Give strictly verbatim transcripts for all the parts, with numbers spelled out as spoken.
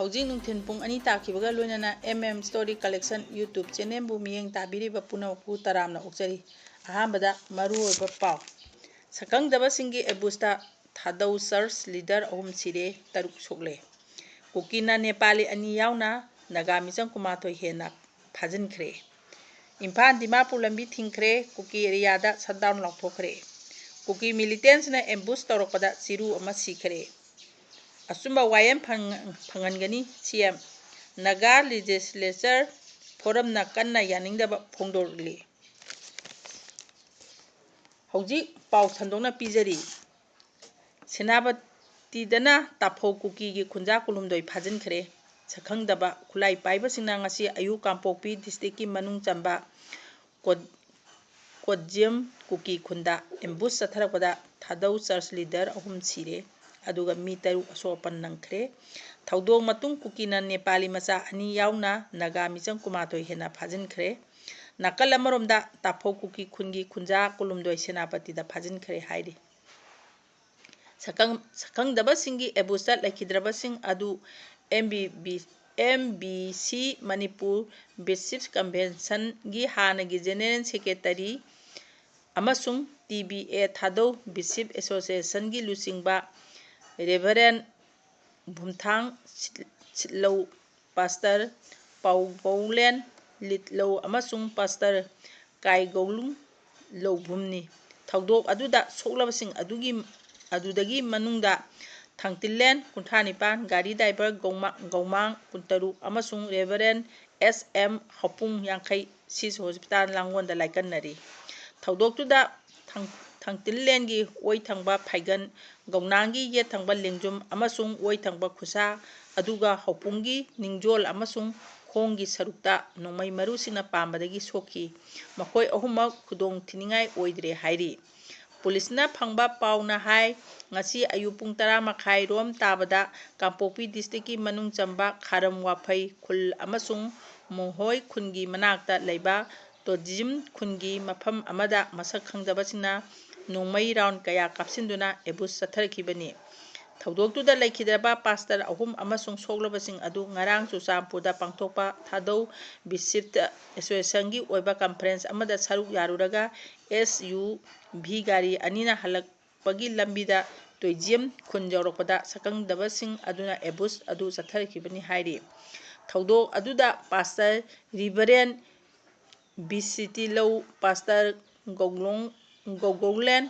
ꯍꯧꯖꯤꯛ ꯅꯨꯡꯊꯤꯜ ꯄꯨꯡ ꯑꯅꯤ ꯇꯥꯈꯤꯕꯒ ꯂꯣꯏꯅꯅ M M Story Collection YouTube channelꯕꯨ ꯃꯤꯠꯌꯦꯡ ꯇꯥꯕꯤꯔꯤꯕ ꯄꯨꯝꯅꯃꯛꯄꯨ ꯇꯔꯥꯝꯅ ꯑꯣꯛꯆꯔꯤ꯫ ꯑꯍꯥꯟꯕꯗ ꯃꯔꯨꯑꯣꯏꯕ ꯄꯥꯎ꯫ ꯁꯛꯈꯪꯗꯕꯁꯤꯡꯒꯤ ambushtꯇ ꯊꯥꯗꯧ church leader ꯑꯍꯨꯝ ꯁꯤꯔꯦ, ꯇꯔꯨꯛ ꯁꯣꯛꯂꯦ꯫ ꯀꯨꯀꯤꯅ ꯅꯦꯄꯥꯂꯤ ꯑꯅꯤ ꯌꯥꯎꯅ ꯅꯥꯒꯥ ꯃꯤꯆꯝ ꯀꯨꯟꯃꯥꯊꯣꯏ ꯍꯦꯟꯅ ꯐꯥꯖꯤꯟꯈ꯭ꯔꯦ꯫ ꯏꯝꯐꯥꯜ ꯗꯤꯃꯥꯄꯨꯔ ꯂꯝꯕꯤ ꯊꯤꯡꯈ꯭ꯔꯦ, ꯀꯨꯀꯤ areaꯗ shutdown ꯂꯥꯎꯊꯣꯛꯈ꯭ꯔꯦ꯫ ꯀꯨꯀꯤ militantꯅ ambush ꯇꯧꯔꯛꯄꯗ ꯆꯤꯔꯨ ꯑꯃ ꯁꯤꯈ꯭ꯔꯦ꯫ ꯑꯆꯨꯝꯕ ꯋꯥꯌꯦꯜ ꯐꯪ-, ꯐꯪꯍꯟꯒꯅꯤ, CM꯫ ꯅꯥꯒꯥ Legislature Forumꯅ ꯀꯟꯅ ꯌꯥꯅꯤꯡꯗꯕ ꯐꯣꯡꯗꯣꯛꯂꯤ꯫ ꯍꯧꯖꯤꯛ ꯄꯥꯎ ꯁꯟꯗꯣꯛꯅ ꯄꯤꯖꯔꯤ꯫ ꯁꯦꯅꯥꯄꯇꯤꯗꯅ ꯇꯥꯐꯧ ꯀꯨꯀꯤꯒꯤ ꯈꯨꯟꯖꯥ ꯀꯨꯟꯍꯨꯝꯗꯣꯏ ꯐꯥꯖꯤꯟꯈ꯭ꯔꯦ꯫ ꯁꯛꯈꯪꯗꯕ ꯈꯨꯠꯂꯥꯏ ꯄꯥꯏꯕꯁꯤꯡꯅ ꯉꯁꯤ ꯑꯌꯨꯛ ꯀꯥꯡꯄꯣꯛꯄꯤ districtꯀꯤ ꯃꯅꯨꯡ ꯆꯟꯕ ꯀꯣꯠ-, ꯀꯣꯠꯖꯤꯌꯝ ꯀꯨꯀꯤ ꯈꯨꯟꯗ ambush ꯆꯠꯊꯔꯛꯄꯗ ꯊꯥꯗꯧ church leader ꯑꯍꯨꯝ ꯁꯤꯔꯦ, ꯑꯗꯨꯒ ꯃꯤ ꯇꯔꯨꯛ ꯑꯁꯣꯛ ꯑꯄꯟ ꯅꯪꯈ꯭ꯔꯦ꯫ ꯊꯧꯗꯣꯛ ꯃꯇꯨꯡ ꯀꯨꯀꯤꯅ ꯅꯦꯄꯥꯂꯤ ꯃꯆꯥ ꯑꯅꯤ ꯌꯥꯎꯅ ꯅꯥꯒꯥ ꯃꯤꯆꯝ ꯀꯨꯟꯃꯥꯊꯣꯏ ꯍꯦꯟꯅ ꯐꯥꯖꯤꯟꯈ꯭ꯔꯦ꯫ ꯅꯥꯀꯜ ꯑꯃꯔꯣꯝꯗ ꯇꯥꯐꯧ ꯀꯨꯀꯤ ꯈꯨꯟꯒꯤ ꯈꯨꯟꯖꯥ ꯀꯨꯟꯍꯨꯝꯗꯣꯏ ꯁꯦꯅꯥꯄꯇꯤꯗ ꯐꯥꯖꯤꯟꯈ꯭ꯔꯦ ꯍꯥꯏꯔꯤ꯫ ꯁꯛꯈꯪ-, ꯁꯛꯈꯪꯗꯕꯁꯤꯡꯒꯤ ambushtꯇ ꯂꯩꯈꯤꯗ꯭ꯔꯕꯁꯤꯡ ꯑꯗꯨ MBB, MBC ꯃꯅꯤꯄꯨꯔ Bishops Conventionꯒꯤ ꯍꯥꯟꯅꯒꯤ General Secretary ꯑꯃꯁꯨꯡ TBA ꯊꯥꯗꯧ Bishop Associationꯒꯤ ꯂꯨꯆꯤꯡꯕ Reverend ꯚꯨꯝꯊꯥꯡ ꯁꯤꯠ-, ꯁꯤꯠꯂꯧ, Pastor ꯄꯥꯎꯕꯧꯂꯦꯟ ꯂꯤꯠꯂꯧ ꯑꯃꯁꯨꯡ Pastor ꯀꯥꯏꯒꯧꯂꯨꯡ ꯂꯧꯕꯨꯝꯅꯤ꯫ ꯊꯧꯗꯣꯛ ꯑꯗꯨꯗ ꯁꯣꯛꯂꯕꯁꯤꯡ ꯑꯗꯨꯒꯤ, ꯑꯗꯨꯗꯒꯤ ꯃꯅꯨꯡꯗ ꯊꯥꯡꯇꯤꯜꯂꯦꯟ ꯀꯨꯟꯊ꯭ꯔꯥ ꯅꯤꯄꯥꯟ, ꯒꯥꯔꯤ driver ꯒꯧꯃꯥ-, ꯒꯧꯃꯥꯡ ꯀꯨꯟꯇꯔꯨꯛ ꯑꯃꯁꯨꯡ Reverend S M ꯍꯥꯎꯄꯨꯡ ꯌꯥꯡꯈꯩ ꯁꯤꯁ hospital ꯂꯥꯡꯒꯣꯜꯗ ꯂꯥꯏꯀꯠꯅꯔꯤ꯫ ꯊꯧꯗꯣꯛꯇꯨꯗ ꯊꯥꯡ-, ꯊꯥꯡꯇꯤꯜꯂꯦꯟꯒꯤ ꯑꯣꯏ ꯊꯪꯕ ꯐꯥꯏꯒꯟ, ꯒꯧꯅꯥꯡꯒꯤ ꯌꯦꯠ ꯊꯪꯕ ꯂꯦꯡꯖꯨꯝ ꯑꯃꯁꯨꯡ ꯑꯣꯏ ꯊꯪꯕ ꯈꯨꯠꯁꯥ, ꯑꯗꯨꯒ ꯍꯥꯎꯄꯨꯡꯒꯤ ꯅꯤꯡꯖꯣꯜ ꯑꯃꯁꯨꯡ ꯈꯣꯡꯒꯤ ꯁꯔꯨꯛꯇ ꯅꯣꯡꯃꯩ ꯃꯔꯨꯁꯤꯡꯅ ꯄꯥꯟꯕꯗꯒꯤ ꯁꯣꯛꯈꯤ꯫ ꯃꯈꯣꯏ ꯑꯍꯨꯝꯃꯛ ꯈꯨꯗꯣꯡ ꯊꯤꯅꯤꯡꯉꯥꯏ ꯑꯣꯏꯗ꯭ꯔꯦ ꯍꯥꯏꯔꯤ꯫ ꯄꯨꯂꯤꯁꯅ ꯐꯪꯕ ꯄꯥꯎꯅ ꯍꯥꯏ, ꯉꯁꯤ ꯑꯌꯨꯛ ꯄꯨꯡ ꯇꯔꯥ ꯃꯈꯥꯏ ꯔꯣꯝ ꯇꯥꯕꯗ ꯀꯥꯡꯄꯣꯛꯄꯤ districtꯀꯤ ꯃꯅꯨꯡ ꯆꯟꯕ ꯈꯥꯔꯝ ꯋꯥꯐꯩ ꯈꯨꯜ ꯑꯃꯁꯨꯡ ꯃꯣꯍꯣꯏ ꯈꯨꯟꯒꯤ ꯃꯅꯥꯛꯇ ꯂꯩꯕ ꯇꯣꯖꯤꯝ ꯈꯨꯟꯒꯤ ꯃꯐꯝ ꯑꯃꯗ ꯃꯁꯛ ꯈꯪꯗꯕꯁꯤꯡꯅ ꯅꯣꯡꯃꯩ round ꯀꯌꯥ ꯀꯥꯞꯁꯤꯟꯗꯨꯅ ambush ꯆꯠꯊꯔꯛꯈꯤꯕꯅꯤ꯫ ꯊꯧꯗꯣꯛꯇꯨꯗ ꯂꯩꯈꯤꯗ꯭ꯔꯕ ꯄꯥꯁꯇꯔ ꯑꯍꯨꯝ ꯑꯃꯁꯨꯡ ꯁꯣꯛꯂꯕꯁꯤꯡ ꯑꯗꯨ ꯉꯔꯥꯡ ꯆꯨꯔꯆꯥꯟꯄꯨꯔꯗ ꯄꯥꯡꯊꯣꯛꯄ ꯊꯥꯗꯧ ꯕꯤꯁꯤꯞꯇ ꯑꯦꯁꯣꯁꯤꯌꯦꯁꯟꯒꯤ ꯑꯣꯏꯕ ꯀꯟꯐꯔꯦꯟꯁ ꯑꯃꯗ ꯁꯔꯨꯛ ꯌꯥꯔꯨꯔꯒ ꯑꯦꯁ ꯌꯨ ꯚꯤ ꯒꯥꯔꯤ ꯑꯅꯤꯅ ꯍꯜꯂꯛꯄꯒꯤ ꯂꯝꯕꯤꯗ ꯇꯣꯏꯖꯦꯝ ꯈꯨꯟ ꯌꯧꯔꯛꯄꯗ ꯁꯛꯈꯪꯗꯕꯁꯤꯡ ꯑꯗꯨꯅ ꯑꯦꯕꯨꯁ ꯑꯗꯨ ꯆꯠꯊꯈꯤꯕꯅꯤ ꯍꯥꯏꯔꯤ꯫ ꯊꯧꯗꯣꯛ ꯑꯗꯨꯗ ꯄꯥꯁꯇꯔ ꯔꯤꯚꯔꯦꯟ ꯕꯤ ꯁꯤ ꯇꯤ ꯂꯧ, ꯄꯥꯁꯇꯔ ꯒꯧꯂꯣꯡ, ꯒꯧꯒꯧꯂꯦꯟ,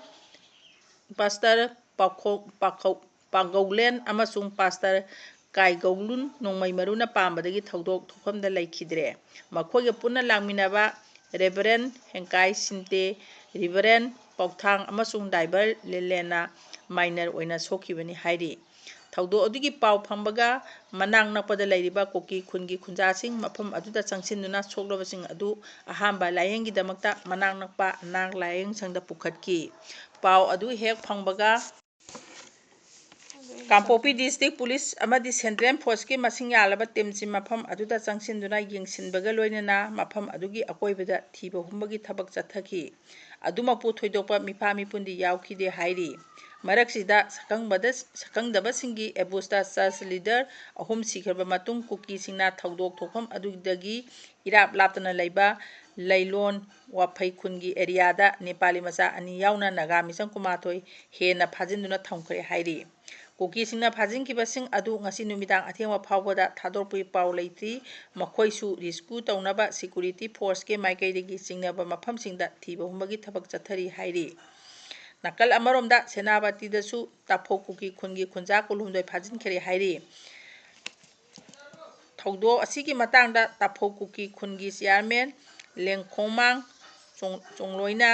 ꯄꯥꯁꯇꯔ ꯄꯥꯎꯈꯣ-, ꯄꯥꯈꯧ-, ꯄꯥꯒꯧꯂꯦꯟ ꯑꯃꯁꯨꯡ ꯄꯥꯁꯇꯔ ꯀꯥꯏꯒꯧꯂꯨꯟ ꯅꯣꯡꯃꯩ ꯃꯔꯨꯅ ꯄꯥꯝꯕꯗꯒꯤ ꯊꯧꯗꯣꯛ ꯊꯣꯛꯐꯝꯗ ꯂꯩꯈꯤꯗ꯭ꯔꯦ꯫ ꯃꯈꯣꯏꯒ ꯄꯨꯟꯅ ꯂꯥꯛꯃꯤꯟꯅꯕ ꯔꯦꯚꯔꯦꯟ ꯍꯦꯡꯀꯥꯏ ꯁꯤꯟꯇꯦ, ꯔꯤꯚꯔꯦꯟ ꯄꯥꯎꯊꯥꯡ ꯑꯃꯁꯨꯡ ꯗꯥꯏꯚꯔ ꯂꯦꯂꯦꯟꯅ ꯃꯥꯏꯅꯔ ꯑꯣꯏꯅ ꯁꯣꯛꯈꯤꯕꯅꯤ ꯍꯥꯏꯔꯤ꯫ ꯊꯧꯗꯣꯛ ꯑꯗꯨꯒꯤ ꯄꯥꯎ ꯐꯪꯕꯒ ꯃꯅꯥꯛ ꯅꯛꯄꯗ ꯂꯩꯔꯤꯕ ꯀꯨꯀꯤ ꯈꯨꯟꯒꯤ ꯈꯨꯟꯖꯥꯁꯤꯡ ꯃꯐꯝ ꯑꯗꯨꯗ ꯆꯪꯁꯤꯟꯗꯨꯅ ꯁꯣꯛꯂꯕꯁꯤꯡ ꯑꯗꯨ ꯑꯍꯥꯟꯕ ꯂꯥꯌꯦꯡꯒꯤꯗꯃꯛꯇ ꯃꯅꯥꯛ ꯅꯛꯄ ꯑꯅꯥ ꯂꯥꯌꯦꯡ ꯁꯪꯗ ꯄꯨꯈꯠꯈꯤ꯫ ꯄꯥꯎ ꯑꯗꯨ ꯍꯦꯛ ꯐꯪꯕꯒ ꯀꯥꯡꯄꯣꯛꯄꯤ ꯗꯤꯁꯇ꯭ꯔꯤꯛ ꯄꯨꯂꯤꯁ ꯑꯃꯗꯤ ꯁꯦꯟꯇ꯭ꯔꯦꯜ ꯐꯣꯔꯁꯀꯤ ꯃꯁꯤꯡ ꯌꯥꯝꯂꯕ ꯇꯤꯝꯁꯤꯡ ꯃꯐꯝ ꯑꯗꯨꯗ ꯆꯪꯁꯤꯟꯗꯨꯅ ꯌꯦꯡꯁꯤꯟꯕꯒ ꯂꯣꯏꯅꯅ ꯃꯐꯝ ꯑꯗꯨꯒꯤ ꯑꯀꯣꯏꯕꯗ ꯊꯤꯕ ꯍꯨꯝꯕꯒꯤ ꯊꯕꯛ ꯆꯠꯊꯈꯤ꯫ ꯑꯗꯨꯃꯛꯄꯨ ꯊꯣꯏꯗꯣꯛꯄ ꯃꯤꯐꯥ ꯃꯤꯄꯨꯟꯗꯤ ꯌꯥꯎꯈꯤꯗꯦ ꯍꯥꯏꯔꯤ꯫ ꯃꯔꯛꯁꯤꯗ ꯁꯛꯈꯪꯕꯗ-, ꯁꯛꯈꯪꯗꯕꯁꯤꯡꯒꯤ ꯑꯦꯕꯨꯁꯇ ꯆꯔꯆ ꯂꯤꯗꯔ ꯑꯍꯨꯝ ꯁꯤꯈ꯭ꯔꯕ ꯃꯇꯨꯡ ꯀꯨꯀꯤꯁꯤꯡꯅ ꯊꯧꯗꯣꯛ ꯊꯣꯛꯐꯝ ꯑꯗꯨꯗꯒꯤ ꯏꯔꯥꯞ ꯂꯥꯞꯇꯅ ꯂꯩꯕ ꯂꯩꯂꯣꯟ ꯋꯥꯐꯩ ꯈꯨꯟꯒꯤ ꯑꯦꯔꯤꯌꯥꯗ ꯅꯦꯄꯥꯂꯤ ꯃꯆꯥ ꯑꯅꯤ ꯌꯥꯎꯅ ꯅꯥꯒꯥ ꯃꯤꯆꯝ ꯀꯨꯟꯃꯥꯊꯣꯏ ꯍꯦꯟꯅ ꯐꯥꯖꯤꯟꯗꯨꯅ ꯊꯝꯈ꯭ꯔꯦ ꯍꯥꯏꯔꯤ꯫ ꯀꯨꯀꯤꯁꯤꯡꯅ ꯐꯥꯖꯤꯟꯈꯤꯕꯁꯤꯡ ꯑꯗꯨ ꯉꯁꯤ ꯅꯨꯃꯤꯗꯥꯡ ꯑꯊꯦꯡꯕ ꯐꯥꯎꯕꯗ ꯊꯥꯗꯣꯔꯛꯄꯒꯤ ꯄꯥꯎ ꯂꯩꯇ꯭ꯔꯤ꯫ ꯃꯈꯣꯏꯁꯨ ꯔꯦꯁꯀ꯭ꯌꯨ ꯇꯧꯅꯕ ꯁꯦꯀ꯭ꯌꯨꯔꯤꯇꯤ ꯐꯣꯔꯁꯀꯤ ꯃꯥꯏꯀꯩꯗꯒꯤ ꯆꯤꯡꯅꯕ ꯃꯐꯝꯁꯤꯡꯗ ꯊꯤꯕ ꯍꯨꯝꯕꯒꯤ ꯊꯕꯛ ꯆꯠꯊꯔꯤ ꯍꯥꯏꯔꯤ꯫ ꯅꯥꯀꯜ ꯑꯃꯔꯣꯝꯗ ꯁꯦꯅꯥꯄꯇꯤꯗꯁꯨ ꯇꯥꯐꯧ ꯀꯨꯀꯤ ꯈꯨꯟꯒꯤ ꯈꯨꯟꯖꯥ ꯀꯨꯟꯍꯨꯝꯗꯣꯏ ꯐꯥꯖꯤꯟꯈ꯭ꯔꯦ ꯍꯥꯏꯔꯤ꯫ ꯊꯧꯗꯣꯛ ꯑꯁꯤꯒꯤ ꯃꯇꯥꯡꯗ ꯇꯥꯐꯧ ꯀꯨꯀꯤ ꯈꯨꯟꯒꯤ ꯆꯤꯌꯥꯔꯃꯦꯟ ꯂꯦꯡꯈꯣꯡꯃꯥꯡ ꯆꯣꯡ-, ꯆꯣꯡꯂꯣꯏꯅ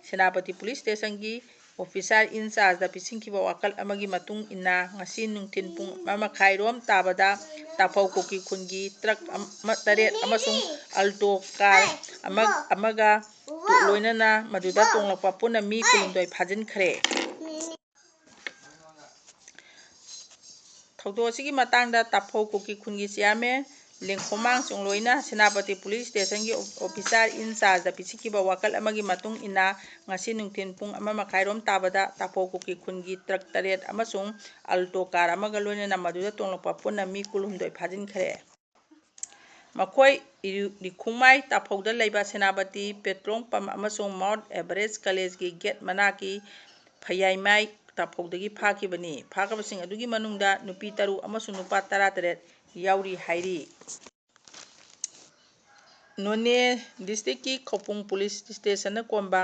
ꯁꯦꯅꯥꯄꯇꯤ ꯄꯨꯂꯤꯁ ꯁ꯭ꯇꯦꯁꯟꯒꯤ ꯑꯣꯐꯤꯁꯥꯔ ꯏꯟ ꯆꯥꯔꯖꯗ ꯄꯤꯁꯤꯟꯈꯤꯕ ꯋꯥꯀꯠ ꯑꯃꯒꯤ ꯃꯇꯨꯡ ꯏꯟꯅ ꯉꯁꯤ ꯅꯨꯡꯊꯤꯜ ꯄꯨꯡ ꯑꯃ ꯃꯈꯥꯏꯔꯣꯝ ꯇꯥꯕꯗ ꯇꯥꯐꯧ ꯀꯨꯀꯤ ꯈꯨꯟꯒꯤ ꯇ꯭ꯔꯛ ꯑꯃ, ꯇꯔꯦꯠ ꯑꯃꯁꯨꯡ ꯑꯜꯇꯣ ꯀꯥꯔ ꯑꯃ, ꯑꯃꯒ ꯂꯣꯏꯅꯅ ꯃꯗꯨꯗ ꯇꯣꯡꯂꯛꯄ ꯄꯨꯟꯅ ꯃꯤ ꯀꯨꯟꯍꯨꯝꯗꯣꯏ ꯐꯥꯖꯤꯟꯈ꯭ꯔꯦ꯫ ꯊꯧꯗꯣꯛ ꯑꯁꯤꯒꯤ ꯃꯇꯥꯡꯗ ꯇꯥꯐꯧ ꯀꯨꯀꯤ ꯈꯨꯟꯒꯤ ꯆꯤꯌꯥꯔꯃꯦꯟ ꯂꯦꯡꯈꯣꯃꯥꯡ ꯆꯣꯡꯂꯣꯏꯅ ꯁꯦꯅꯥꯄꯇꯤ ꯄꯨꯂꯤꯁ ꯁ꯭ꯇꯦꯁꯟꯒꯤ ꯑꯣꯐꯤꯁꯥꯔ ꯏꯟ ꯆꯥꯔꯖꯇ ꯄꯤꯁꯤꯟꯈꯤꯕ ꯋꯥꯀꯠ ꯑꯃꯒꯤ ꯃꯇꯨꯡ ꯏꯟꯅ, ꯉꯁꯤ ꯅꯨꯡꯊꯤꯜ ꯄꯨꯡ ꯑꯃ ꯃꯈꯥꯏꯔꯣꯝ ꯇꯥꯕꯗ ꯇꯥꯐꯧ ꯀꯨꯀꯤ ꯈꯨꯟꯒꯤ ꯇ꯭ꯔꯛ ꯇꯔꯦꯠ ꯑꯃꯁꯨꯡ ꯑꯜꯇꯣ ꯀꯥꯔ ꯑꯃꯒ ꯂꯣꯏꯅꯅ ꯃꯗꯨꯗ ꯇꯣꯡꯂꯛꯄ ꯄꯨꯟꯅ ꯃꯤ ꯀꯨꯟꯍꯨꯝꯗꯣꯏ ꯐꯥꯖꯤꯟꯈ꯭ꯔꯦ꯫ ꯃꯈꯣꯏ ꯏꯔꯨ-, ꯔꯤꯈꯨꯃꯥꯏ ꯇꯥꯐꯧꯗ ꯂꯩꯕ ꯁꯦꯅꯥꯄꯇꯤ ꯄꯦꯇ꯭ꯔꯣꯜ ꯄꯝ ꯑꯃꯁꯨꯡ ꯃꯥꯎꯟꯠ ꯑꯦꯚꯔꯦꯁ ꯀꯂꯦꯖꯀꯤ ꯒꯦꯠ ꯃꯅꯥꯛꯀꯤ ꯐꯌꯥꯏꯃꯥꯏ ꯇꯥꯐꯧꯗꯒꯤ ꯐꯥꯈꯤꯕꯅꯤ꯫ ꯐꯥꯈꯤꯕꯁꯤꯡ ꯑꯗꯨꯒꯤ ꯃꯅꯨꯡꯗ ꯅꯨꯄꯤ ꯇꯔꯨꯛ ꯑꯃꯁꯨꯡ ꯅꯨꯄꯥ ꯇꯔꯥꯇꯔꯦꯠ ꯌꯥꯎꯔꯤ ꯍꯥꯏꯔꯤ꯫ ꯅꯣꯅꯦ ꯗꯤꯁꯇ꯭ꯔꯤꯛꯀꯤ ꯈꯧꯄꯨꯡ ꯄꯨꯂꯤꯁ ꯁ꯭ꯇꯦꯁꯟꯅ ꯀꯣꯟꯕ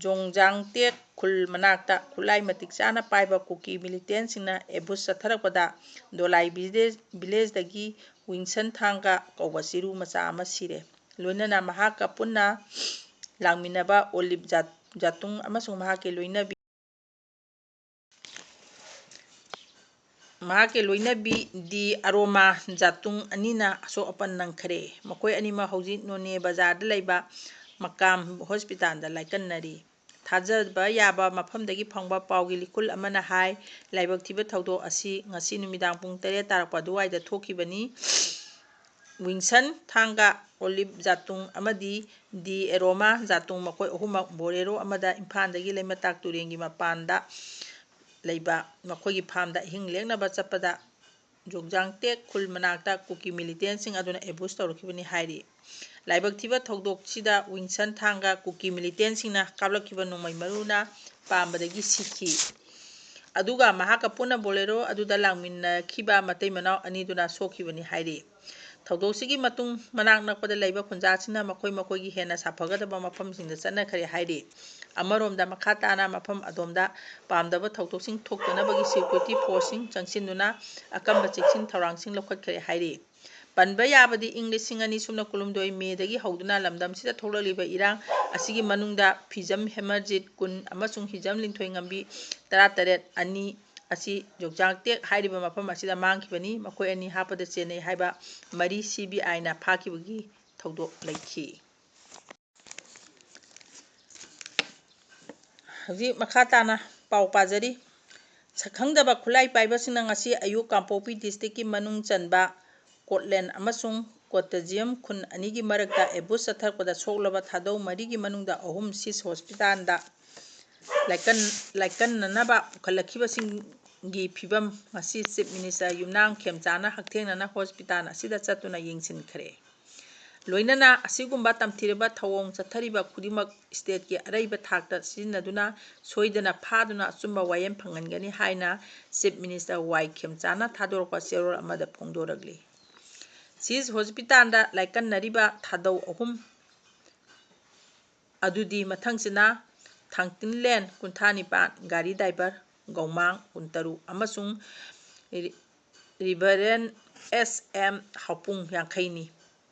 ꯖꯣꯡꯖꯥꯡꯇꯦꯛ ꯈꯨꯜ ꯃꯅꯥꯛꯇ ꯈꯨꯠꯂꯥꯏ ꯃꯇꯤꯛ ꯆꯥꯅ ꯄꯥꯏꯕ ꯀꯨꯀꯤ ꯃꯤꯂꯤꯇꯦꯟꯁꯤꯡꯅ ꯑꯦꯝꯕꯨꯁ ꯆꯠꯊꯔꯛꯄꯗ ꯗꯣꯂꯥꯏ ꯚꯤꯂꯦꯖ-, ꯚꯤꯂꯦꯖꯇꯒꯤ ꯋꯤꯟꯁꯟ ꯊꯥꯡꯒ ꯀꯧꯕ ꯆꯤꯔꯨ ꯃꯆꯥ ꯑꯃ ꯁꯤꯔꯦ꯫ ꯂꯣꯏꯅꯅ ꯃꯍꯥꯛꯀ ꯄꯨꯟꯅ ꯂꯥꯡꯃꯤꯟꯅꯕ ꯑꯣꯂꯤꯞ ꯖꯥꯠ-, ꯖꯥꯇꯨꯡ ꯑꯃꯁꯨꯡ ꯃꯍꯥꯛꯀꯤ ꯂꯣꯏꯅꯕꯤ, ꯃꯍꯥꯛꯀꯤ ꯂꯣꯏꯅꯕꯤ ꯗꯤ ꯑꯔꯣꯃꯥ ꯖꯥꯇꯨꯡ ꯑꯅꯤꯅ ꯑꯁꯣꯛ ꯑꯄꯟ ꯅꯪꯈꯔꯦ꯫ ꯃꯈꯣꯏ ꯑꯅꯤꯃꯛ ꯍꯧꯖꯤꯛ ꯅꯣꯅꯦ ꯕꯖꯥꯔꯗ ꯂꯩꯕ ꯃꯀꯥꯝ ꯍꯣꯁꯄꯤꯇꯥꯜꯗ ꯂꯥꯏꯀꯠꯅꯔꯤ꯫ ꯊꯥꯖꯕ ꯌꯥꯕ ꯃꯐꯝꯗꯒꯤ ꯐꯪꯕ ꯄꯥꯎꯒꯤ ꯂꯤꯈꯨꯜ ꯑꯃꯅ ꯍꯥꯏ, ꯂꯥꯏꯕꯛ ꯊꯤꯕ ꯊꯧꯗꯣꯛ ꯑꯁꯤ ꯉꯁꯤ ꯅꯨꯃꯤꯗꯥꯡ ꯄꯨꯡ ꯇꯔꯦꯠ ꯇꯥꯔꯛꯄ ꯑꯗꯨꯋꯥꯏꯗ ꯊꯣꯛꯈꯤꯕꯅꯤ꯫ ꯋꯤꯟꯁꯟ ꯊꯥꯡꯒ, ꯑꯣꯂꯤꯞ ꯖꯥꯇꯨꯡ ꯑꯃꯗꯤ ꯗꯤ ꯑꯦꯔꯣꯃꯥ ꯖꯥꯇꯨꯡ, ꯃꯈꯣꯏ ꯑꯍꯨꯝꯃꯛ ꯕꯣꯂꯦꯔꯣ ꯑꯃꯗ ꯏꯝꯐꯥꯜꯗꯒꯤ ꯂꯩꯃꯇꯥꯛ ꯇꯨꯔꯦꯟꯒꯤ ꯃꯄꯥꯟꯗ ꯂꯩꯕ ꯃꯈꯣꯏꯒꯤ ꯐꯥꯝꯗ ꯑꯍꯤꯡ ꯂꯦꯛꯅꯕ ꯆꯠꯄꯗ ꯖꯣꯡꯖꯥꯡꯇꯦꯛ ꯈꯨꯜ ꯃꯅꯥꯛꯇ ꯀꯨꯀꯤ ꯃꯤꯂꯤꯇꯦꯟꯁꯤꯡ ꯑꯗꯨꯅ ꯑꯦꯝꯕꯨꯁ ꯇꯧꯔꯛꯈꯤꯕꯅꯤ ꯍꯥꯏꯔꯤ꯫ ꯂꯥꯏꯕꯛ ꯊꯤꯕ ꯊꯧꯗꯣꯛꯁꯤꯗ ꯋꯤꯟꯁꯟ ꯊꯥꯡꯒ ꯀꯨꯀꯤ ꯃꯤꯂꯤꯇꯦꯟꯁꯤꯡꯅ ꯀꯥꯞꯂꯛꯈꯤꯕ ꯅꯣꯡꯃꯩ ꯃꯔꯨꯅ ꯄꯥꯝꯕꯗꯒꯤ ꯁꯤꯈꯤ꯫ ꯑꯗꯨꯒ ꯃꯍꯥꯛꯀ ꯄꯨꯟꯅ ꯕꯣꯂꯦꯔꯣ ꯑꯗꯨꯗ ꯂꯥꯛꯃꯤꯟꯅꯈꯤꯕ ꯃꯇꯩ ꯃꯅꯥꯎ ꯑꯅꯤꯗꯨꯅ ꯁꯣꯛꯈꯤꯕꯅꯤ ꯍꯥꯏꯔꯤ꯫ ꯊꯧꯗꯣꯛꯁꯤꯒꯤ ꯃꯇꯨꯡ ꯃꯅꯥꯛ ꯅꯛꯄꯗ ꯂꯩꯕ ꯈꯨꯟꯖꯥꯁꯤꯡꯅ ꯃꯈꯣꯏ ꯃꯈꯣꯏꯒꯤ ꯍꯦꯟꯅ ꯁꯥꯐꯒꯗꯕ ꯃꯐꯝꯁꯤꯡꯗ ꯆꯠꯅꯈ꯭ꯔꯦ ꯍꯥꯏꯔꯤ꯫ ꯑꯃꯔꯣꯝꯗ ꯃꯈꯥ ꯇꯥꯅ ꯃꯐꯝ ꯑꯗꯣꯝꯗ ꯄꯥꯝꯗꯕ ꯊꯧꯗꯣꯛꯁꯤꯡ ꯊꯣꯛꯇꯅꯕꯒꯤ ꯁꯦꯀ꯭ꯌꯨꯔꯤꯇꯤ ꯐꯣꯔꯁꯁꯤꯡ ꯆꯪꯁꯤꯟꯗꯨꯅ ꯑꯀꯟꯕ ꯆꯦꯛꯁꯤꯟ ꯊꯧꯔꯥꯡꯁꯤꯡ ꯂꯧꯈꯠꯈ꯭ꯔꯦ ꯍꯥꯏꯔꯤ꯫ ꯄꯟꯕ ꯌꯥꯕꯗꯤ ꯏꯪ ꯂꯤꯁꯤꯡ ꯑꯅꯤ ꯁꯨꯞꯅ ꯀꯨꯟꯍꯨꯝꯗꯣꯏ ꯃꯦꯗꯒꯤ ꯍꯧꯗꯨꯅ ꯂꯝꯗꯝꯁꯤꯗ ꯊꯣꯛꯂꯛꯂꯤꯕ ꯏꯔꯥꯡ ꯑꯁꯤꯒꯤ ꯃꯅꯨꯡꯗ ꯐꯤꯖꯝ ꯍꯦꯃꯔꯖꯤꯠ ꯀꯨꯟ ꯑꯃꯁꯨꯡ ꯍꯤꯖꯝ ꯂꯤꯟꯊꯣꯏꯉꯝꯕꯤ ꯇꯔꯥꯇꯔꯦꯠ ꯑꯅꯤ ꯑꯁꯤ ꯖꯣꯡꯖꯥꯡꯇꯦꯛ ꯍꯥꯏꯔꯤꯕ ꯃꯐꯝ ꯑꯁꯤꯗ ꯃꯥꯡꯈꯤꯕꯅꯤ꯫ ꯃꯈꯣꯏ ꯑꯅꯤ ꯍꯥꯠꯄꯗ ꯆꯦꯟꯅꯩ ꯍꯥꯏꯕ ꯃꯔꯤ ꯁꯤ ꯕꯤ ꯑꯥꯏꯅ ꯐꯥꯈꯤꯕꯒꯤ ꯊꯧꯗꯣꯛ ꯂꯩꯈꯤ꯫ ꯍꯧꯖꯤꯛ ꯃꯈꯥ ꯇꯥꯅ ꯄꯥꯎ ꯄꯥꯖꯔꯤ꯫ ꯁꯛꯈꯪꯗꯕ ꯈꯨꯠꯂꯥꯏ ꯄꯥꯏꯕꯁꯤꯡꯅ ꯉꯁꯤ ꯑꯌꯨꯛ ꯀꯥꯡꯄꯣꯛꯄꯤ ꯗꯤꯁꯇ꯭ꯔꯤꯛꯀꯤ ꯃꯅꯨꯡ ꯆꯟꯕ ꯀꯣꯠꯂꯦꯟ ꯑꯃꯁꯨꯡ ꯀꯣꯇꯖꯤꯌꯝ ꯈꯨꯟ ꯑꯅꯤꯒꯤ ꯃꯔꯛꯇ ambush ꯆꯠꯊꯔꯛꯄꯗ ꯁꯣꯛꯂꯕ ꯊꯥꯗꯧ ꯃꯔꯤꯒꯤ ꯃꯅꯨꯡꯗ ꯑꯍꯨꯝ ꯁꯤꯁ ꯍꯣꯁꯄꯤꯇꯥꯜꯗ ꯂꯥꯏꯀꯟ-, ꯂꯥꯏꯀꯟꯅꯅꯕ ꯄꯨꯈꯠꯂꯛꯈꯤꯕꯁꯤꯡꯒꯤ ꯐꯤꯕꯝ ꯉꯁꯤ Chief Minister ꯌꯨꯝꯅꯥꯝ ꯈꯦꯝꯆꯥꯅ ꯍꯛꯊꯦꯡꯅꯅ ꯍꯣꯁꯄꯤꯇꯥꯜ ꯑꯁꯤꯗ ꯆꯠꯇꯨꯅ ꯌꯦꯡꯁꯤꯟꯈ꯭ꯔꯦ꯫ ꯂꯣꯏꯅꯅ ꯑꯁꯤꯒꯨꯝꯕ ꯇꯝꯊꯤꯔꯕ ꯊꯧꯑꯣꯡ ꯆꯠꯊꯔꯤꯕ ꯈꯨꯗꯤꯡꯃꯛ stateꯀꯤ ꯑꯔꯩꯕ ꯊꯥꯛꯇ ꯁꯤꯖꯤꯟꯅꯗꯨꯅ ꯁꯣꯏꯗꯅ ꯐꯥꯗꯨꯅ ꯑꯆꯨꯝꯕ ꯋꯥꯌꯦꯜ ꯐꯪꯍꯟꯒꯅꯤ ꯍꯥꯏꯅ Chief Minister ꯋꯥꯏ ꯈꯦꯝꯆꯥꯅ ꯊꯥꯗꯣꯔꯛꯄ ꯆꯦꯔꯣꯜ ꯑꯃꯗ ꯐꯣꯡꯗꯣꯔꯛꯂꯤ꯫ ꯁꯤꯁ ꯍꯣꯁꯄꯤꯇꯥꯜꯗ ꯂꯥꯏꯀꯟꯅꯔꯤꯕ ꯊꯥꯗꯧ ꯑꯍꯨꯝ ꯑꯗꯨꯗꯤ ꯃꯊꯪꯁꯤꯅ ꯊꯥꯡꯇꯤꯟꯂꯦꯟ ꯀꯨꯟꯊ꯭ꯔꯥ ꯅꯤꯄꯥꯟ, ꯒꯥꯔꯤ driver ꯒꯧꯃꯥꯡ ꯀꯨꯟꯇꯔꯨꯛ ꯑꯃꯁꯨꯡ ꯔꯤ-, Reverend S M ꯍꯥꯎꯄꯨꯡ ꯌꯥꯡꯈꯩꯅꯤ꯫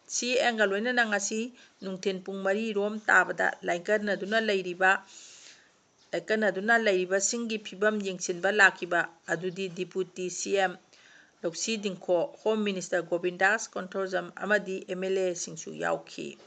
ꯁꯤ ꯑꯦꯟꯒ ꯂꯣꯏꯅꯅ ꯉꯁꯤ ꯅꯨꯡꯊꯤꯜ ꯄꯨꯡ ꯃꯔꯤ ꯔꯣꯝ ꯇꯥꯕꯗ ꯂꯥꯏꯀꯠꯅꯗꯨꯅ ꯂꯩꯔꯤꯕ, ꯂꯥꯏꯀꯠꯅꯗꯨꯅ ꯂꯩꯔꯤꯕꯁꯤꯡꯒꯤ ꯐꯤꯕꯝ ꯌꯦꯡꯁꯤꯟꯕ ꯂꯥꯛꯈꯤꯕ ꯑꯗꯨꯗꯤ Deputy C M ꯂꯧꯁꯤ ꯗꯤꯡꯈꯣ, Home Minister ꯒꯣꯕꯤꯟꯗꯥꯁ ꯀꯣꯟꯊꯧꯖꯝ ꯑꯃꯗꯤ M L A ꯁꯤꯡꯁꯨ ꯌꯥꯎꯈꯤ꯫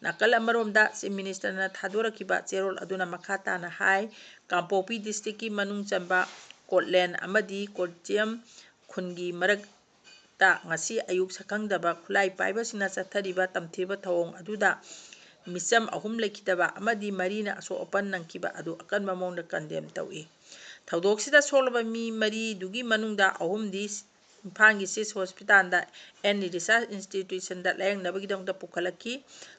ꯅꯥꯀꯜ ꯑꯃꯔꯣꯝꯗ Chief Ministerꯅ ꯊꯥꯗꯣꯔꯛꯈꯤꯕ ꯆꯦꯔꯣꯜ ꯑꯗꯨꯅ ꯃꯈꯥ ꯇꯥꯅ ꯍꯥꯏ, ꯀꯥꯡꯄꯣꯛꯄꯤ districtꯀꯤ ꯃꯅꯨꯡ ꯆꯟꯕ ꯀꯣꯠꯂꯦꯟ ꯑꯃꯗꯤ ꯀꯣꯠꯆꯤꯌꯝ ꯈꯨꯟꯒꯤ ꯃꯔꯛꯇ ꯉꯁꯤ ꯑꯌꯨꯛ ꯁꯛꯈꯪꯗꯕ ꯈꯨꯠꯂꯥꯏ ꯄꯥꯏꯕꯁꯤꯡꯅ ꯆꯠꯊꯔꯤꯕ ꯇꯝꯊꯤꯕ ꯊꯧꯑꯣꯡ ꯑꯗꯨꯗ ꯃꯤꯆꯝ ꯑꯍꯨꯝ ꯂꯩꯈꯤꯗꯕ ꯑꯃꯗꯤ ꯃꯔꯤꯅ ꯑꯁꯣꯛ ꯑꯄꯟ ꯅꯪꯈꯤꯕ ꯑꯗꯨ ꯑꯀꯟꯕ ꯃꯑꯣꯡꯗ condemn ꯇꯧꯏ꯫ ꯊꯧꯗꯣꯛꯁꯤꯗ ꯁꯣꯛꯂꯕ ꯃꯤ ꯃꯔꯤꯗꯨꯒꯤ ꯃꯅꯨꯡꯗ ꯑꯍꯨꯝꯗꯤ ꯏꯝꯐꯥꯜꯒꯤ ꯁꯤꯁ ꯍꯣꯁꯄꯤꯇꯥꯜꯗ ꯑꯦꯟ ꯔꯤꯁꯔꯁ ꯏꯟꯁꯇꯤꯇ꯭ꯌꯨꯁꯟꯗ ꯂꯥꯌꯦꯡꯅꯕꯒꯤꯗꯃꯛꯇ ꯄꯨꯈꯠꯂꯛꯈꯤ꯫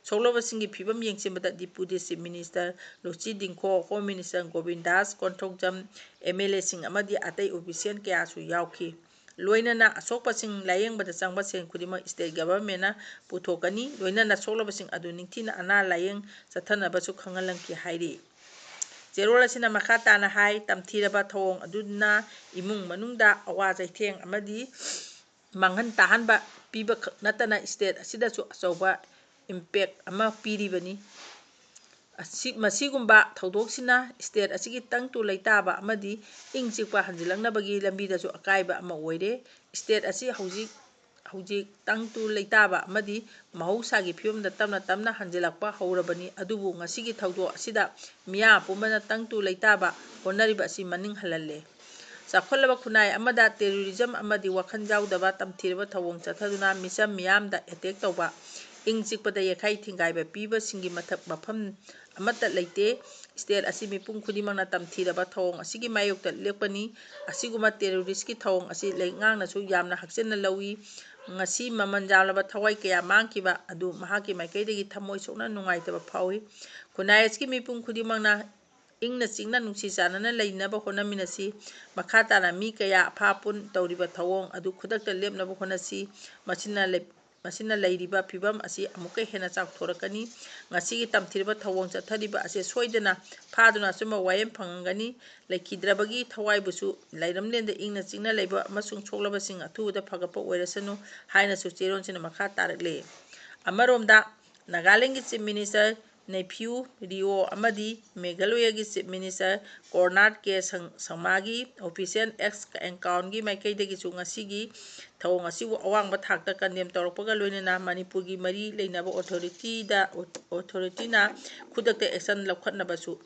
ꯁꯣꯛꯂꯕꯁꯤꯡꯒꯤ ꯐꯤꯕꯝ ꯌꯦꯡꯁꯤꯟꯕꯗ Deputy Chief Minister ꯂꯨꯆꯤ ꯗꯤꯡꯈꯣ, Home Minister ꯒꯣꯕꯤꯟꯗꯥꯁ Konthoujam, M L A ꯁꯤꯡ ꯑꯃꯗꯤ ꯑꯇꯩ official ꯀꯌꯥꯁꯨ ꯌꯥꯎꯈꯤ꯫ ꯂꯣꯏꯅꯅ ꯑꯁꯣꯛꯄꯁꯤꯡ ꯂꯥꯌꯦꯡꯕꯗ ꯆꯪꯕ ꯁꯦꯜ ꯈꯨꯗꯤꯡꯃꯛ state governmentꯅ ꯄꯨꯊꯣꯛꯀꯅꯤ꯫ ꯂꯣꯏꯅꯅ ꯁꯣꯛꯂꯕꯁꯤꯡ ꯑꯗꯨ ꯅꯤꯡꯊꯤꯅ ꯑꯅꯥ ꯂꯥꯌꯦꯡ ꯆꯠꯊꯅꯕꯁꯨ ꯈꯪꯍꯜꯂꯝꯈꯤ ꯍꯥꯏꯔꯤ꯫ ꯆꯦꯔꯣꯜ ꯑꯁꯤꯅ ꯃꯈꯥ ꯇꯥꯅ ꯍꯥꯏ, ꯇꯝꯊꯤꯔꯕ ꯊꯧꯑꯣꯡ ꯑꯗꯨꯅ ꯏꯃꯨꯡ ꯃꯅꯨꯡꯗ ꯑꯋꯥ ꯆꯩꯊꯦꯡ ꯑꯃꯗꯤ ꯃꯥꯡꯍꯟ ꯇꯥꯍꯟꯕ ꯄꯤꯕ ꯈꯛ ꯅꯠꯇꯅ state ꯑꯁꯤꯗꯁꯨ ꯑꯆꯧꯕ impact ꯑꯃ ꯄꯤꯔꯤꯕꯅꯤ꯫ ꯑꯁꯤ, ꯃꯁꯤꯒꯨꯝꯕ ꯊꯧꯗꯣꯛꯁꯤꯅ state ꯑꯁꯤꯒꯤ ꯇꯪꯗꯨ ꯂꯩꯇꯥꯕ ꯑꯃꯗꯤ ꯏꯪ ꯆꯤꯛꯄ ꯍꯟꯖꯤꯜꯂꯛꯅꯕꯒꯤ ꯂꯝꯕꯤꯗꯁꯨ ꯑꯀꯥꯏꯕ ꯑꯃ ꯑꯣꯏꯔꯦ꯫ State ꯑꯁꯤ ꯍꯧꯖꯤꯛ, ꯍꯧꯖꯤꯛ ꯇꯪꯗꯨ ꯂꯩꯇꯥꯕ ꯑꯃꯗꯤ ꯃꯍꯧꯁꯥꯒꯤ ꯐꯤꯕꯝꯗ ꯇꯞꯅ ꯇꯞꯅ ꯍꯟꯖꯤꯜꯂꯛꯄ ꯍꯧꯔꯕꯅꯤ, ꯑꯗꯨꯕꯨ ꯉꯁꯤꯒꯤ ꯊꯧꯗꯣꯛ ꯑꯁꯤꯗ ꯃꯤꯌꯥꯝ ꯄꯨꯝꯕꯅ ꯇꯪꯗꯨ ꯂꯩꯇꯥꯕ ꯍꯣꯠꯅꯔꯤꯕ ꯑꯁꯤ ꯃꯅꯤꯡ ꯍꯜꯍꯜꯂꯦ꯫ ꯆꯥꯎꯈꯠꯂꯕ ꯈꯨꯟꯅꯥꯏ ꯑꯃꯗ terrorism ꯑꯃꯗꯤ ꯋꯥꯈꯜ ꯌꯥꯎꯗꯕ ꯇꯝꯊꯤꯔꯕ ꯊꯧꯑꯣꯡ ꯆꯠꯊꯗꯨꯅ ꯃꯤꯆꯝ ꯃꯤꯌꯥꯝꯗ attack ꯇꯧꯕ, ꯏꯪ ꯆꯤꯛꯄꯗ ꯌꯩꯈꯥꯏ ꯊꯤꯡꯒꯥꯏꯕ ꯄꯤꯕꯁꯤꯡꯒꯤ ꯃꯊꯛ ꯃꯐꯝ ꯑꯃꯠꯇ ꯂꯩꯇꯦ꯫ State ꯑꯁꯤ ꯃꯤꯄꯨꯝ ꯈꯨꯗꯤꯡꯃꯛꯅ ꯇꯝꯊꯤꯔꯕ ꯊꯧꯑꯣꯡ ꯑꯁꯤꯒꯤ ꯃꯥꯌꯣꯛꯇ ꯂꯦꯞꯀꯅꯤ꯫ ꯑꯁꯤꯒꯨꯝꯕ terrorist ꯀꯤ ꯊꯧꯑꯣꯡ ꯑꯁꯤ ꯂꯩꯉꯥꯛꯅꯁꯨ ꯌꯥꯝꯅ ꯍꯛꯆꯤꯟꯅ ꯂꯧꯏ꯫ ꯉꯁꯤ ꯃꯃꯜ ꯌꯥꯝꯂꯕ ꯊꯋꯥꯏ ꯀꯌꯥ ꯃꯥꯡꯈꯤꯕ ꯑꯗꯨ ꯃꯍꯥꯛꯀꯤ ꯃꯥꯏꯀꯩꯗꯒꯤ ꯊꯃꯣꯏ ꯁꯣꯛꯅ ꯅꯨꯡꯉꯥꯏꯇꯕ ꯐꯥꯎꯏ꯫ ꯈꯨꯟꯅꯥꯏ ꯑꯁꯤꯒꯤ ꯃꯤꯄꯨꯝ ꯈꯨꯗꯤꯡꯃꯛꯅ ꯏꯪꯅ ꯆꯤꯛꯅ ꯅꯨꯡꯁꯤ ꯆꯥꯟꯅꯅ ꯂꯩꯅꯕ ꯍꯣꯠꯅꯃꯤꯟꯅꯁꯤ꯫ ꯃꯈꯥ ꯇꯥꯅ ꯃꯤ ꯀꯌꯥ ꯑꯐꯥ ꯄꯨꯟ ꯇꯧꯔꯤꯕ ꯊꯧꯑꯣꯡ ꯑꯗꯨ ꯈꯨꯗꯛꯇ ꯂꯦꯞꯅꯕ ꯍꯣꯠꯅꯁꯤ꯫ ꯃꯁꯤꯅ ꯂꯩ-, ꯃꯁꯤꯅ ꯂꯩꯔꯤꯕ ꯐꯤꯚꯝ ꯑꯁꯤ ꯑꯃꯨꯛꯀ ꯍꯦꯟꯅ ꯆꯥꯎꯊꯣꯔꯛꯀꯅꯤ꯫ ꯉꯁꯤꯒꯤ ꯇꯝꯊꯤꯔꯕ ꯊꯧꯑꯣꯡ ꯆꯠꯊꯔꯤꯕ ꯑꯁꯤ ꯁꯣꯏꯗꯅ ꯐꯥꯗꯨꯅ ꯑꯆꯨꯝꯕ ꯋꯥꯌꯦꯜ ꯐꯪꯒꯅꯤ꯫ ꯂꯩꯈꯤꯗ꯭ꯔꯕꯒꯤ ꯊꯋꯥꯏꯕꯨꯁꯨ ꯂꯩꯔꯝꯂꯦꯟꯗ ꯏꯪꯅ ꯆꯤꯛꯅ ꯂꯩꯕ ꯑꯃꯁꯨꯡ ꯁꯣꯛꯂꯕꯁꯤꯡ ꯑꯊꯨꯕꯗ ꯐꯒꯠꯄ ꯑꯣꯏꯔꯁꯅꯨ ꯍꯥꯏꯅꯁꯨ ꯆꯦꯔꯣꯟꯁꯤꯅ ꯃꯈꯥ ꯇꯥꯔꯛꯂꯤ꯫ ꯑꯃꯔꯣꯝꯗ, ꯅꯥꯒꯥꯂꯦꯟꯒꯤ Chief Minister ꯅꯦꯐꯤꯌꯨ ꯔꯤꯑꯣ ꯑꯃꯗꯤ ꯃꯦꯘꯥꯂꯌꯒꯤ Chief Minister ꯀꯣꯔꯅꯥꯠ ꯀꯦ ꯁꯪ-, ꯁꯪꯃꯥꯒꯤ official X account ꯀꯤ ꯃꯥꯏꯀꯩꯗꯒꯤꯁꯨ ꯉꯁꯤꯒꯤ ꯊꯧꯑꯣꯡ ꯑꯁꯤꯕꯨ ꯑꯋꯥꯡꯕ ꯊꯥꯛꯇ condemn ꯇꯧꯔꯛꯄꯒ ꯂꯣꯏꯅꯅ ꯃꯅꯤꯄꯨꯔꯒꯤ ꯃꯔꯤ ꯂꯩꯅꯕ authority ꯗ, authority ꯅ ꯈꯨꯗꯛꯇ action ꯂꯧꯈꯠꯅꯕꯁꯨ